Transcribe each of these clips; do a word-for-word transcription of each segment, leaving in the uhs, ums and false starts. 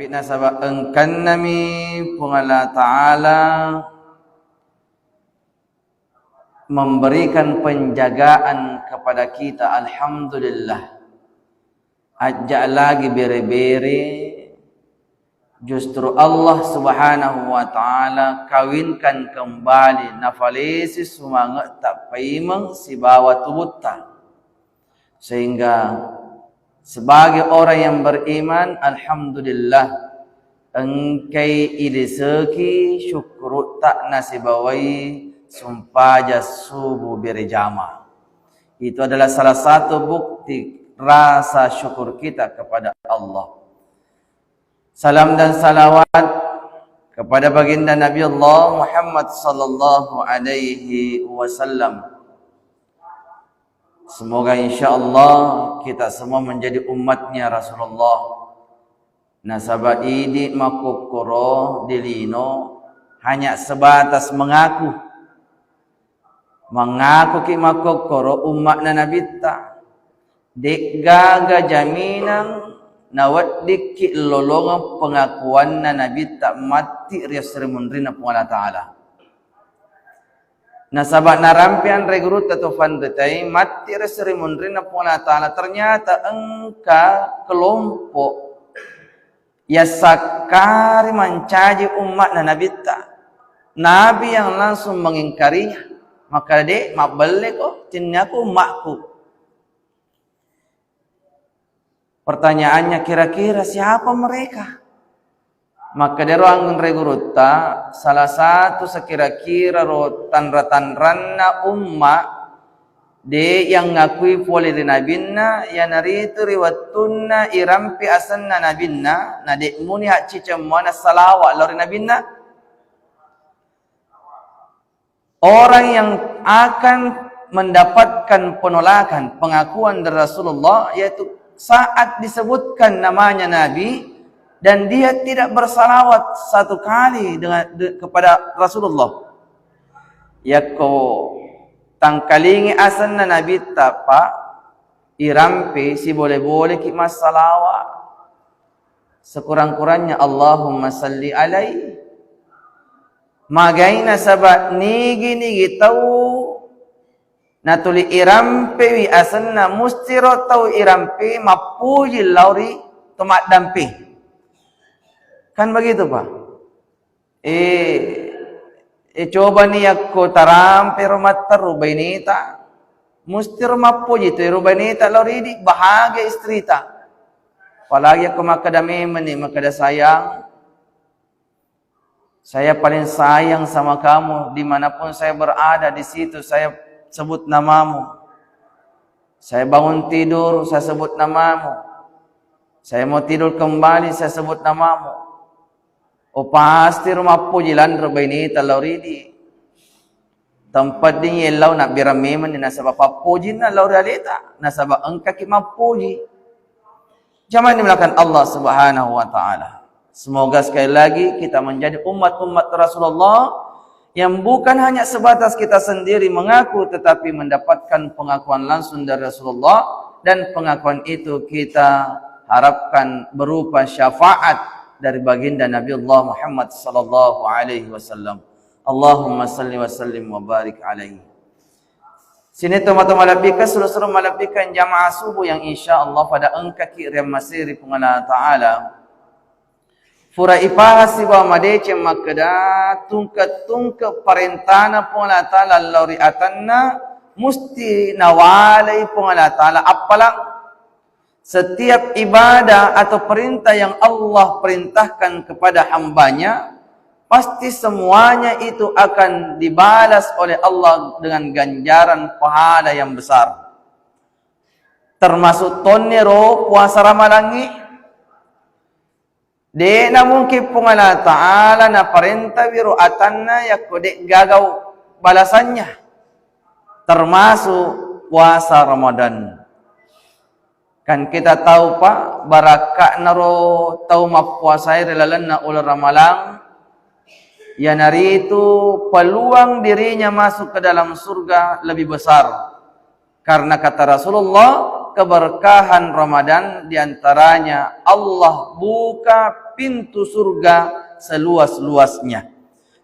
Nasaba engkannami Puang Allah Ta'ala memberikan penjagaan kepada kita, alhamdulillah. Ajja lagi bere-bere, justru Allah Subhanahu wa Ta'ala kawinkan kembali, nafalesi sumangetta paimeng sibawa tubutta. Sehingga sebagai orang yang beriman, alhamdulillah, engkai iliseki syukurutta nasibawai sumpaja subuh berjamaah. Itu adalah salah satu bukti rasa syukur kita kepada Allah. Salam dan salawat kepada baginda Nabi Allah Muhammad sallallahu alaihi wasallam. Semoga insya Allah kita semua menjadi umatnya Rasulullah. Nasaba idi makkokkoro di lino hanya sebatas mengaku. Mengakuki makkokkoro umma'na Nabitta. De'gaga jaminang naweddikki lolongeng pengakuanna Nabitta matti ri esso ri munrinna Puang Allah Ta'ala. Nasaba narampe anre gurutta to fanritai matti ri esso ri munrinna Puang Allah Ta'ala, ternyata engka kelompok yassakkari mancaji umma'na Nabitta. Nabi yang langsung mengingkarinya. Makkada, "De', mabbelle ko, tenniaku umma'ku." Pertanyaannya, kira-kira siapa mereka? Makkedaro anre gurutta, salah satu sekira-kira ro tanra-tanranna umma de' yang ngakui pole ri nabinna, iyanaritu ri wettunna irampe asenna nabinna, na de' muni hacciceng muana salawa lao ri nabinna. Orang yang akan mendapatkan penolakan, pengakuan dari Rasulullah, yaitu saat disebutkan namanya Nabi dan dia tidak bersalawat satu kali dengan, de-, kepada Rasulullah. Yakko tangkalingi asenna Nabitta, Pak, irampe, sibole-boleki massalawa. Sekurang-kurangnya, Allahumma salli alaihi. Magai nasaba nigi-nigi tau natuli irampewi asenna, mustiro tau irampe mappuji lao ri to maddampe. Kan begitu, Pak? Eh, eh, cobani yakko tarampero matteru baineta, mustiro mappuji tu ero baineta lao ridi, bahagia istrita. Apalagi yakko makkeda memenni, makkeda, "Sayang, saya paling sayang sama kamu, dimanapun saya berada, di situ saya sebut namamu. Saya bangun tidur, saya sebut namamu. Saya mau tidur kembali, saya sebut namamu." Oh, pasti ro mappuji lanro baineta lao ridi. Tempedding yellau nabbirang memenni nasaba pappojinna lao ri aleta, nasaba engkaki mappoji. Jamaah yang dimuliakan Allah Subhanahu wa Ta'ala. Semoga sekali lagi kita menjadi umat-umat Rasulullah yang bukan hanya sebatas kita sendiri mengaku, tetapi mendapatkan pengakuan langsung dari Rasulullah, dan pengakuan itu kita harapkan berupa syafaat dari baginda Nabi Allah Muhammad sallallahu alaihi wasallam. Allahumma salli wa sallim wa barik alaihi. Sininna tomatoa malebbikeng, suru-suru malebbikeng jamaah subuh yang insya Allah pada engkaki riammasei ri Puang Allah Ta'ala. Pura ipahang sibawa madeceng makkeda, tungke-tungke parentana Puang Allah Ta'ala lao ri atanna, musti nawalai Puang Allah Ta'ala appalang. Setiap ibadah atau perintah yang Allah perintahkan kepada hambanya, pasti semuanya itu akan dibalas oleh Allah dengan ganjaran pahala yang besar. Termasuk tonniro puasa Ramalangnge. De'na mungkin Puang Allah Ta'ala naparentawiro atanna yakko de' gagau balasannya, termasuk puasa Ramadan. Kan kita tahu, Pak, barakka'naro tau mappuasae ri lalenna uleng Ramalang, iyanaritu peluang dirinya masuk ke dalam surga lebih besar. Karena kata Rasulullah, keberkahan Ramadan diantaranya Allah buka pintu surga seluas-luasnya.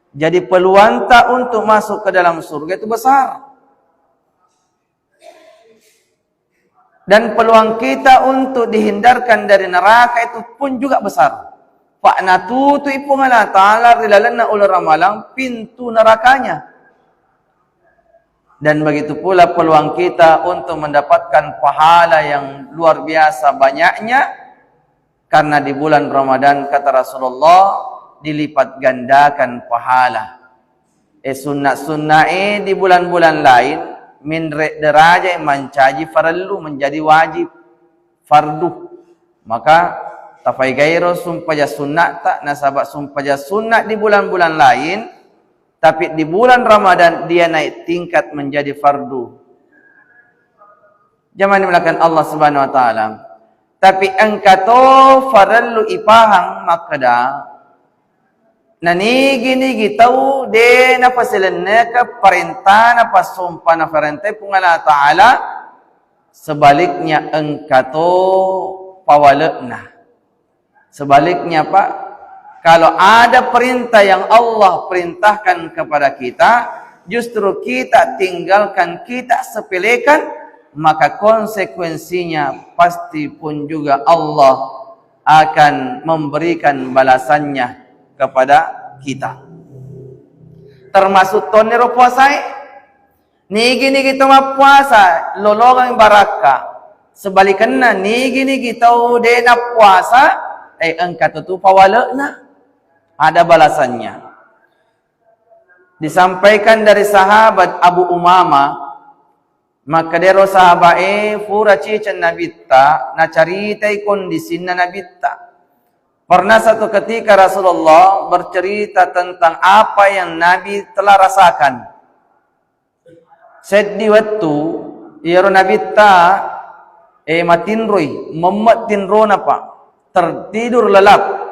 Jadi peluangta untuk masuk ke dalam surga itu besar. Dan peluang kita untuk dihindarkan dari neraka itu pun juga besar. Fa natutui Puang Allah Ta'ala ri lalenna uleng ramalang pintu nerakanya. Dan begitu pula peluang kita untuk mendapatkan pahala yang luar biasa banyaknya, karena di bulan Ramadan, kata Rasulullah, dilipat gandakan pahala. Eh, sunna-sunnae di bulan-bulan lain, menre derajat mancaji farellu, menjadi wajib, fardu. Maka, tafaegairo sumpaja sunnata, nasaba sumpaja sunna di bulan-bulan lain, tapi di bulan Ramadan dia naik tingkat menjadi fardu. Jamaah dimuliakan Allah Subhanahu wa Ta'ala. Tapi engka to farellu ipahang makkeda, nanigi-nigi tau de napasilenneka parentana, passompana parenta Puang Allah Ta'ala, sebaliknya engka to pawale'na. Sebaliknya, Pak, kalau ada perintah yang Allah perintahkan kepada kita, justru kita tinggalkan, kita sepelekan, maka konsekuensinya pasti pun juga Allah akan memberikan balasannya kepada kita. Termasuk tonniro puasae. Nigi-nigi to mappuasa, lolongeng barakka. Sebalikenna, nigi-nigi tau de nappuasa, eh, engka to tu pawale'na. Ada balasannya. Disampaikan dari sahabat Abu Umamah, makkedaro sahabat e, fura ciceng Nabitta, nacaritai kondisinna Nabitta. Pernah satu ketika Rasulullah bercerita tentang apa yang Nabi telah rasakan. Seddi wettu, iyaro Nabitta, eh, matinroi, memme tinrona, Pak, tertidur lelap.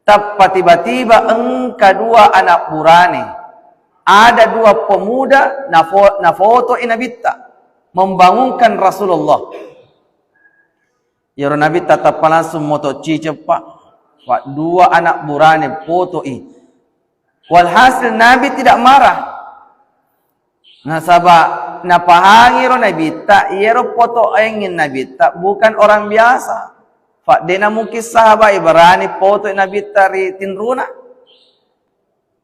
Tappa tiba-tiba engka dua anak burane, ada dua pemuda nafo-, nafotoi Nabitta, membangunkan Rasulullah. Iyaro Nabitta tappa langsung moto ciceng, Pak. Pak, dua anak burane potoi. Walhasil Nabi tidak marah. Nasaba napahangiro Nabitta, iyaro poto engin Nabitta bukan orang biasa. Fa de namungkin sahabat berani potoi Nabitta ri tinruna.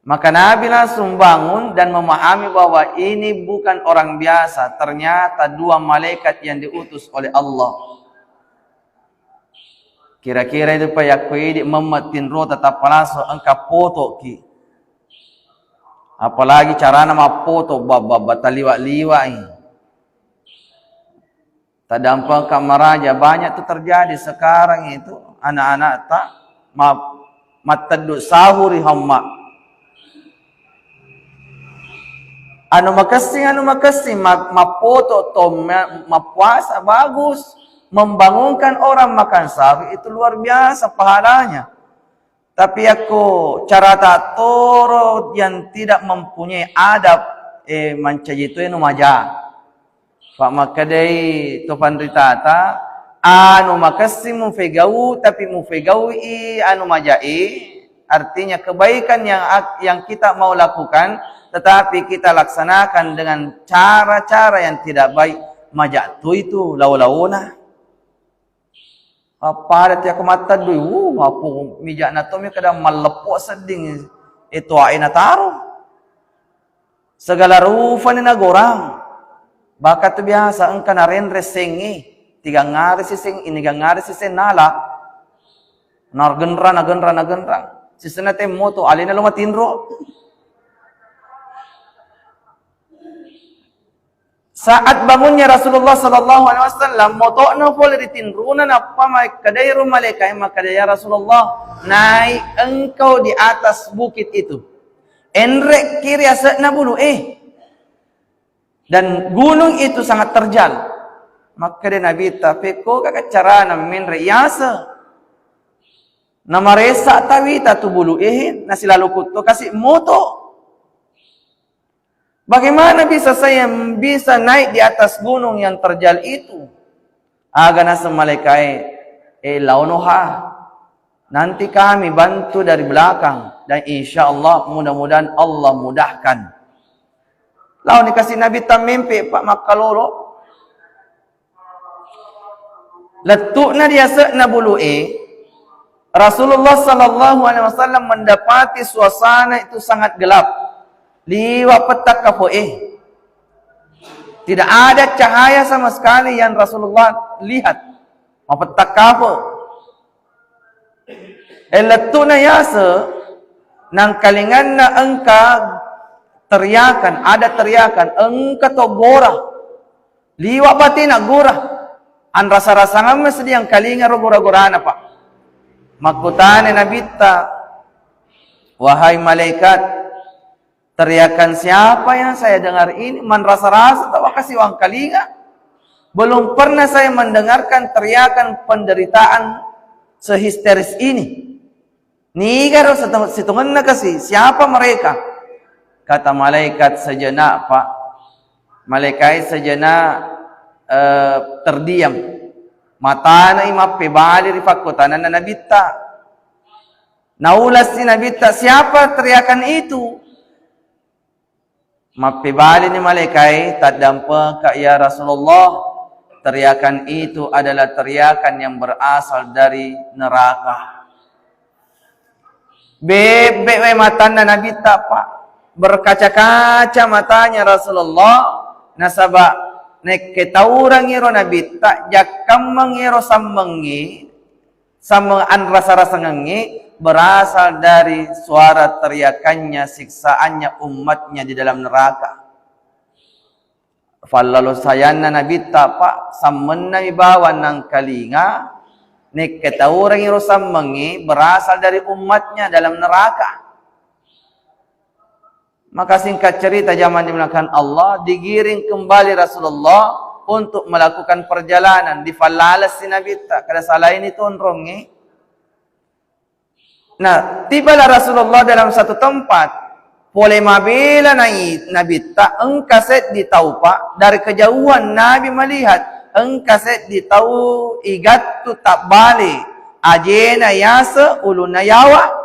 Maka Nabi langsung bangun dan memahami bahwa ini bukan orang biasa. Ternyata dua malaikat yang diutus oleh Allah. Kira-kira itu, Pak, yakko idi memmet tinrota tappa langsung engka potoki. Apalagi carana mappoto, ba-, ba-, bataliwa-liwai. Tadampengka maraja, banyak tuh terjadi sekarang itu, anak-anak tak ma-, matteddu sahuri hamma. Anu makessing, anu makessing, ma-, mappoto to, ma-, mappuasa bagus, membangunkan orang makan sahur itu luar biasa pahalanya. Tapi yakko carata toro yang tidak mempunyai adab, eh, mancaji tu anu maja. Fa makkedai to panritata, anu makessing mufegau, tapi mufegaui anu majai, artinya kebaikan yang ak-, yang kita mau lakukan, tetapi kita laksanakan dengan cara-cara yang tidak baik, maja tu itu lao-laona. Appada tiakko matteddui, wuh, apu mija'na tommi kadang malleppo sedding, eh, toae nataro. Segala rupani nagorang. Bahkan tu biasa engka narenre sengnge, tigangngarisi seng, inigangngarisi seng nala. Nagenrang, nagenrang, nagenrang. Sisenna temmo tu, alena lo matinro. Saat bangunnya Rasulullah sallallahu alaihi wasallam, moto'na pole ri tinruna, nappa makkedai ro malaikae, makkeda, "Ya Rasulullah, naik engkau di atas bukit itu. Enrekki ri ase'na bulu e. Dan gunung itu sangat terjal." Makkeda Nabitta, "Pekko ka carana menre yase? Namaressa tawita tu bulu e, nasilalu kutto kasi moto." Bagaimana bisa saya bisa naik di atas gunung yang terjal itu? Aga naseng malaikae, eh, laonoha. Nanti kami bantu dari belakang dan insya Allah, mudah-mudahan Allah mudahkan. Laoni kasi Nabitta mimpi, Pak, makkalolo. Lettu'na di ase'na bulu'e, Rasulullah sallallahu alaihi wasallam mendapati suasana itu sangat gelap. Liwa' pettakkafo'e. Tidak ada cahaya sama sekali yang Rasulullah lihat. Mapettakkapo. E, lettu'na yase, nangkalinganna engka teriakan, ada teriakan, engka to gora. Liwa' bati naggura. Anrasa-rasangamme seddi angkalinga ro gora-gorana, Pak. Makkutana Nabitta, "Wahai malaikat, teriakan siapa yang saya dengar ini? Manrasa-rasa tawa kasi wangkalinga. Belum pernah saya mendengarkan teriakan penderitaan sehisteris ini. Niga ro sitongenna kasi? Siapa mereka?" Kata malaikat sejenak, Pak. Malaikat sejenak, eh, terdiam. Matana i mappebali ri pakkutananna Nabitta. Naulasi Nabitta, "Siapa teriakan itu?" Mappebalini malaikae, "Taddampengka, ya Rasulullah, teriakan itu adalah teriakan yang berasal dari neraka." Bebbe wae matanna Nabitta, Pak. Berkaca-kaca matanya Rasulullah, nasaba nekke taurangi ro Nabitta, jakkammeng ero sammengngi, Sameng anrasa-rasangengngi berasal dari suara teriakannya, siksaannya umatnya di dalam neraka. Fallalo sayanna Nabitta, Pak, sammennami bawang nangkalinga, nekke taurangi ro sammengngi berasal dari umatnya dalam neraka. Maka singkat cerita, jamaah dimuliakan Allah, digiring kembali Rasulullah untuk melakukan perjalanan. Difallalasi Nabitta, kada salaini tonrongngi. Nah, tibalah Rasulullah dalam satu tempat. Pole mabela nai Nabitta, engka seddi tau, Pak, dari kejauhan Nabi melihat, engka seddi tau igattu tabbale, ajena yase, ulunna yawa.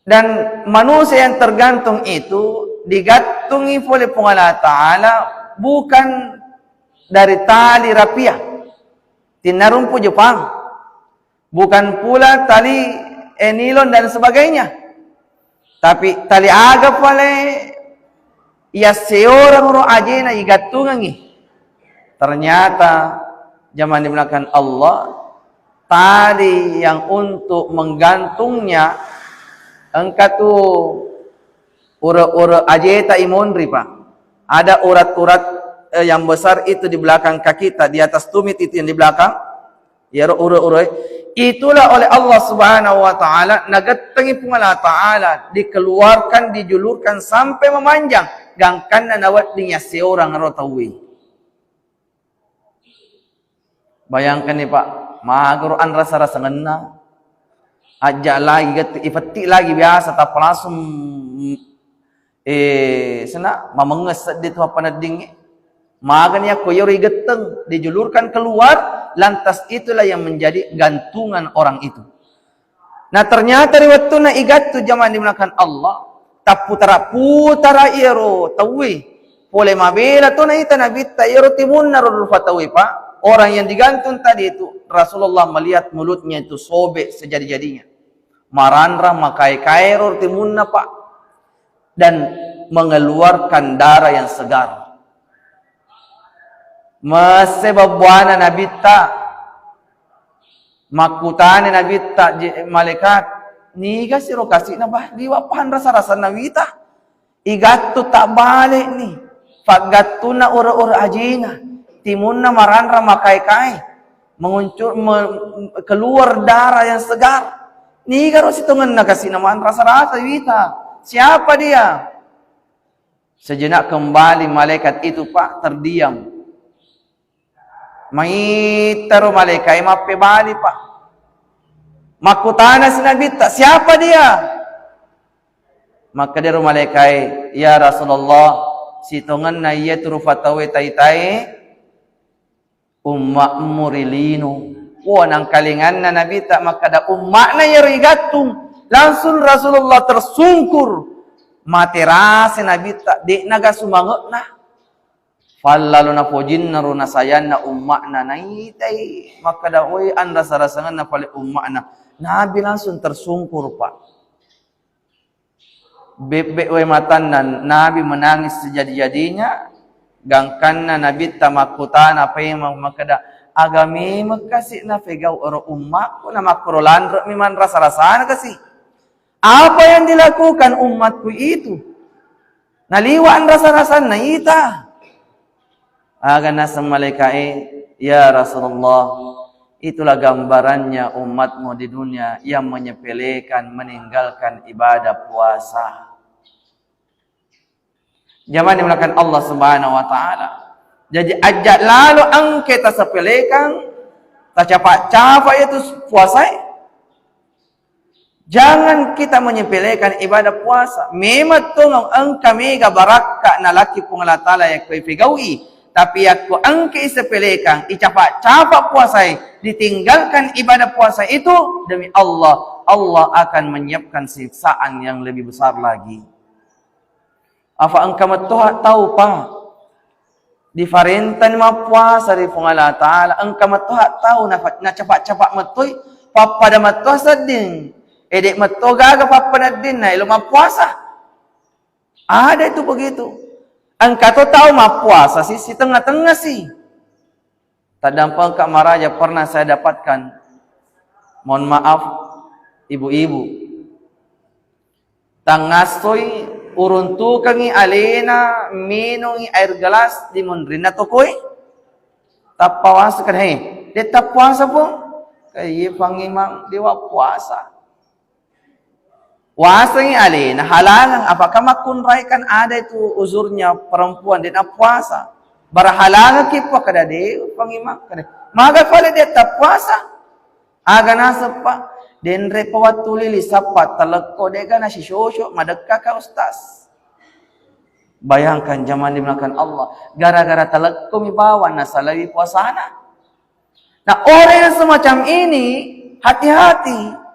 Dan manusia yang tergantung itu digantungi oleh Puang Allah Ta'ala bukan dari tali rapia, tinnarumpu Jepang, bukan pula tali, eh, nilon dan sebagainya. Tapi tali aga pale yasseorang ro ajena igattungengi. Ternyata, jamaah dimuliakan Allah, tali yang untuk menggantungnya engka tu ure-ure ajeta imonri, Pak. Ada urat-urat, eh, yang besar itu di belakang kakita, di atas tumit itu yang di belakang. Iyaro ure-ure, itulah oleh Allah Subhanahu wa Ta'ala, nagettengi Puang Allah Ta'ala, dikeluarkan, dijulurkan sampai memanjang, gangkanna nawedding yasseorang ro tauwe. Bayangkanni, Pak, magaro anrasa-rasangenna, ajja lagi gette-, ifetti lagi biasa, tappa langsung, eh, sena, mamengnges seddi tu appaneddingnge. Magani yakko iyaro igetteng, dijulurkan keluar, lantas itulah yang menjadi gantungan orang itu. Nah, ternyata ri wettunna igattu, jamaah dimuliakan Allah, tapputara-putara iyaro tauwe. Pole mabela to naita Nabitta iyaro timunna ro rufa tauwe, Pak. Orang yang digantung tadi itu, Rasulullah melihat mulutnya itu sobek sejadi-jadinya. Maranrang makae-kae ro timunna, Pak. Dan mengeluarkan darah yang segar. Messe bebbuana Nabitta. Makkutana Nabitta je-, malaikat, "Niga siro kasi'na, bah, liwa' pahan rasa-rasanna wita? Igattu tabbale'ni, faggattunna ore-ore ajena, timunna maranrang makae-kae, menguncur-, me-, keluar darah yang segar. Niga ro sitongenna kasi'na manrasa-rasa wita? Siapa dia?" Sejenak kembali malaikat itu, Pak, terdiam. Maittaro malaikae mappebali, Pak. Makkutana si Nabitta, "Siapa dia?" Makkedaro malaikae, "Ya Rasulullah, sitongenna iya tu rufa tauwe taitae, Umma'mu ri lino. Wo, nangkalinganna Nabitta makkeda umma'na iyaro igattung. Langsung Rasulullah tersungkur. Materasi Nabitta, de'naga sumange'na. Fallalo napojinnaro nasayanna umma'na, naitai makkeda, "Woi, anrasa-rasangenna pale umma'na." Nabi langsung tersungkur, Pak. Bebbe wae matanna, Nabi menangis sejadi-jadinya. Gangkanna Nabitta makkutana paimeng makkeda, "Aga memeng kasi nafegau ero ummakku, namakkoro lanre'mi manrasa-rasana kasi? Apa yang dilakukan umatku itu? Naliwa anrasa-rasanna ita." Aga naseng malaika'e, "Ya Rasulullah, itulah gambarannya umatmu di dunia yang menyepelekan, meninggalkan ibadah puasa." Jamaah dimuliakan Allah Subhanahu wa Ta'ala. Jadi, ajak lalo engke tasepelekan, tacapa-capa itu puasae. Jangan kita menyepelekan ibadah puasa. Memang tongeng engka mega barakka nalaki Puang Allah Ta'ala yakko ipegau'i. Tapi yakko engke isepelekan, icapa-capa puasae, ditinggalkan ibadah puasa itu, demi Allah, Allah akan menyiapkan siksaan yang lebih besar lagi. Afa engka metto tau, Pak, difarentani mappuasa ri Puang Allah Ta'ala, engka metto tau nafa-, nacapa-capa mettoi, pappada metto sedding, ede metto gaga pappaneddinna elo mappuasa. Ada itu begitu. Engka to tau mappuasa si, si tengah-tengah si. Taddampengka maraja pernah saya dapatkan. Mohon maaf, ibu-ibu. Tangassoi uruntukengngi alena minungi air gelas di munrinna tokoe. Tappa waseng kan, "He, de tappuasa, Pung?" "Ka iye, Pangimang, dewa puasa." Wasengngi alena, halangang, apakah makkunrai kan ada itu uzurnya perempuan, de nappuasa. Bara halangekki, Pak, kada de, Pangimang, kada. Maga pale de tappuasa. Aga naseng, Pak, denre pa wattu lili sappa talekko, dega nasisosok, madekka ka, Ustaz. Bayangkan, jamaah dimuliakan Allah, gara-gara talekko mi bawang nasalai puasana. Nah, orang yang semacam ini, hati-hati.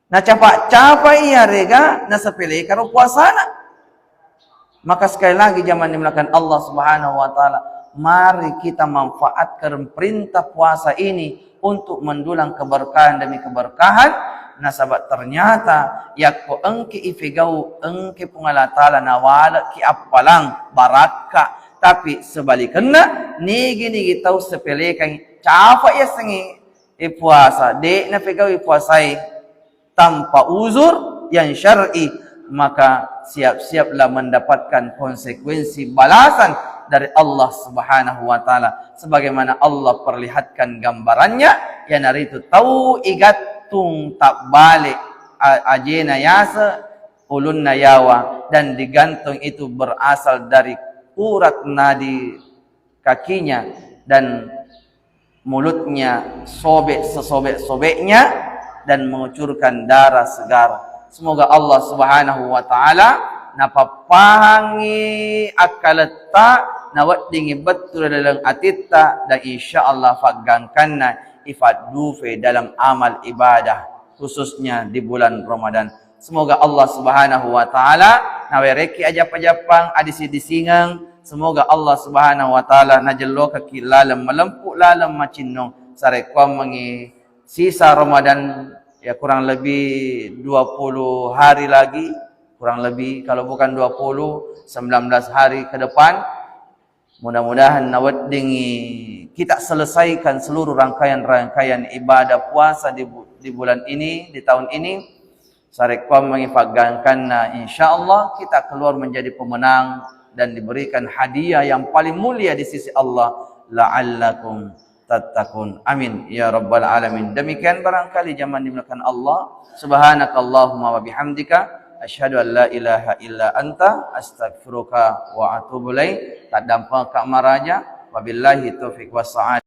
Nacapa-capa iyarega nasepelekaro puasana. Maka sekali lagi, jamaah dimuliakan Allah Subhanahu wa Ta'ala, mari kita manfaatkan perintah puasa ini untuk mendulang keberkahan demi keberkahan. Nasaba ternyata yakko engke ipegau, engke Puang Allah Ta'ala nawalekki appalang barakka. Tapi sebalikenna, nigi-nigi tau sepelekan, capa yasengnge, eh, puasa, de napegau puasae tanpa uzur yang syar'i, maka siap-siaplah mendapatkan konsekuensi balasan dari Allah Subhanahu wa Ta'ala. Sebagaimana Allah perlihatkan gambarannya, iyanaritu tau igattung tabbale a-, ajena yase ulunna yawa, dan digantung itu berasal dari urat nadi kakinya dan mulutnya sobek sesobek-sobeknya dan mengucurkan darah segar. Semoga Allah Subhanahu wa Ta'ala napappahangngi akkaletta, naweddingi bettu ri laleng atitta, dan insya Allah faggangkanna ifaddufe dalam amal ibadah, khususnya di bulan Ramadan. Semoga Allah Subhanahu wa Ta'ala nawerekki ajappa-jappang, adisi-disingeng. Semoga Allah Subhanahu wa Ta'ala najellokaki laleng malempu, laleng macinnong. Sarekkuammengngi sisa Ramadan, ya, kurang lebih dua puluh hari lagi, kurang lebih, kalau bukan dua puluh, sembilan belas hari ke depan. Mudah-mudahan naweddingi kita selesaikan seluruh rangkaian-rangkaian ibadah puasa di bu-, di bulan ini, di tahun ini. Sarekkuammengngi faggangkanna, insya Allah kita keluar menjadi pemenang dan diberikan hadiah yang paling mulia di sisi Allah. La'allakum tattaqun. Amin ya rabbal alamin. Demikian barangkali, jamaah dimuliakan Allah. Subhanakallahumma wa bihamdika, asyhadu an la ilaha illa anta, astaghfiruka wa atubu ilaik. Taddampengka maraja. Wabillahi taufiq wassa'adah.